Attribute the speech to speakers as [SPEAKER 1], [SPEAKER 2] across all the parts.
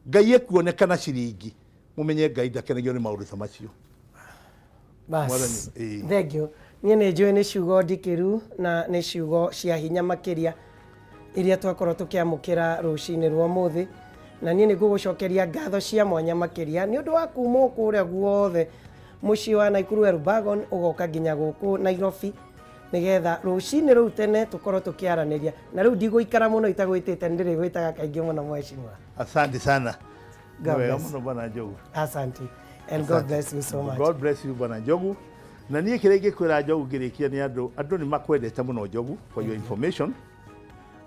[SPEAKER 1] Ngai ekuoneka na ciringi, mũmenye Ngai ndakenagio nĩ maũndũ ta macio.
[SPEAKER 2] Bas,
[SPEAKER 1] Mwathani, ĩĩ.
[SPEAKER 2] Thank you. Niĩ nĩ njũĩ nĩ ciugo ndikĩru na nĩ ciugo cia hinya makĩria iria twakorwo tũkĩamũkĩra rũcinĩ rwa ũmũthĩ, na niĩ nĩ ngũgũcokeria ngatho cia mwanya makĩria nĩ ũndũ wa kuma o kũrĩa guothe mũciĩ wa Naikuru Elbagon ũgoka nginya gũkũ Nairobi nĩgetha rũcinĩ rũu tene tũkorwo tũkĩaranĩria. Na rĩu ndigũikara mũno itagwĩtĩte, nĩ ndĩrĩgwĩtaga kaingĩ mũno mheshimiwa.
[SPEAKER 1] Asante sana.
[SPEAKER 2] God
[SPEAKER 1] Nĩ wega
[SPEAKER 2] bless.
[SPEAKER 1] mũno Bwana Njogu.
[SPEAKER 2] Asante. And God bless you so much.
[SPEAKER 1] God bless you Bwana Njogu. Na niĩ kĩrĩa ingĩkwĩra Njogu ngĩrĩkia nĩ andũ, andũ nĩ makwendete mũno Njogu, for your information.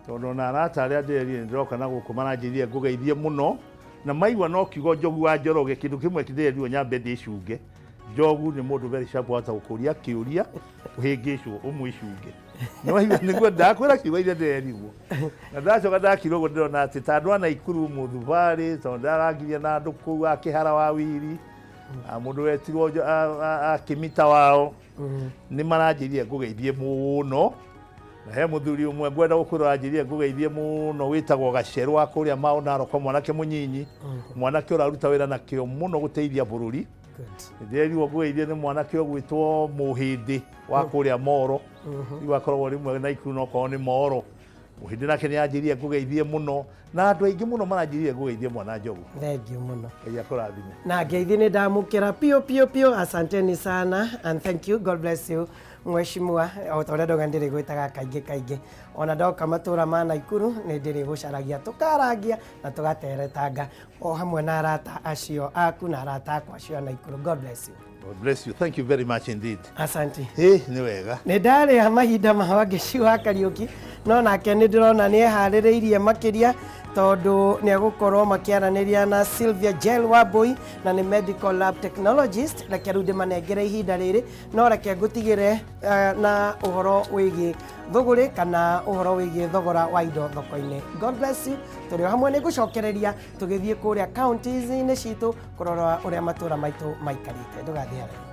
[SPEAKER 1] Tondũ ona arata arĩa ndĩrerire nĩ ndĩroka na gũkũ maranjĩrire ngũgeithie mũno. Na maigua no kiugo Njogu wa Njoroge, kĩndũ kĩmwe ndĩrerirwo nyambe ndĩcunge. Njogu nĩ mũndũ very sharp wahota gũkũria kĩũria ũhĩngĩcwo ũmwĩcunge. Nĩwaigua nĩguo ndakwĩra ciugo iria ndĩrerirwo. Na ndacoka ndakira ũguo ndĩrona atĩ ta andũ a Naikuru Mũthubarĩ, tondũ ndarangirie na andũ kũu a Kĩhara wa Wiri, a mũndũ wetirwo a Kĩmita wao, nĩ maranjĩrire ngũgeithie mũno. Na he mũthuri ũmwe ngwenda gũkwĩra ũranjĩrire ngũgeithie mũno wĩtagwo Gacerũ wa kũrĩa Mau Narok, mwanake mũnyinyi, mwanake ũraruta wĩra na kĩo mũno gũteithia bũrũri. Ndĩrerirwo ngũgeithie nĩ mwanake ũgwĩtwo Mũhĩndĩ wa kũrĩa Moro. Rĩu akoragwo rĩmwe Naikuru no korwo nĩ Moro. Mũhĩndĩ nake nĩ anjĩrire ngũgeithie mũno, na andũ aingĩ mũno maranjĩrire ngũgeithie mwana Njogu.
[SPEAKER 2] Thank you mũno.
[SPEAKER 1] Ngai akũrathime.
[SPEAKER 2] Na ngeithi nĩ ndamũkĩra piũ piũ piũ, asanteni sana and thank you, God bless you mheshimiwa. O ta ũrĩa ndauga ndĩrĩgwĩtaga kaingĩ kaingĩ, ona ndoka matũra ma Naikuru nĩ ndĩrĩgũcaragia tũkarangia na tũgateretanga o hamwe na arata acio aku na arata akwa acio a Naikuru. God bless you.
[SPEAKER 1] God bless you. Thank you very much indeed.
[SPEAKER 2] Asante.
[SPEAKER 1] Ĩ, nĩ wega.
[SPEAKER 2] Nĩ ndarĩa mahinda ma Wangeci wa Kariũki, no nake nĩ ndĩrona nĩ eharĩrĩirie makĩria tondũ nĩ egũkorwo makĩaranĩria na Sylvia Jel Wambui na nĩ medical lab technologist. Reke rĩu ndĩmanengere ihinda rĩrĩ, no reke ngũtigĩre na ũhoro wĩgiĩ thũgũrĩ kana ũhoro wĩgiĩ thogora wa indo thoko-inĩ. God bless you. Tũrĩ o hamwe, nĩ ngũcokereria tũgĩthiĩ kũrĩa counties-inĩ citũ kũrora ũrĩa matũra maitũ maikarĩte. Ndũgathiĩ haraihu.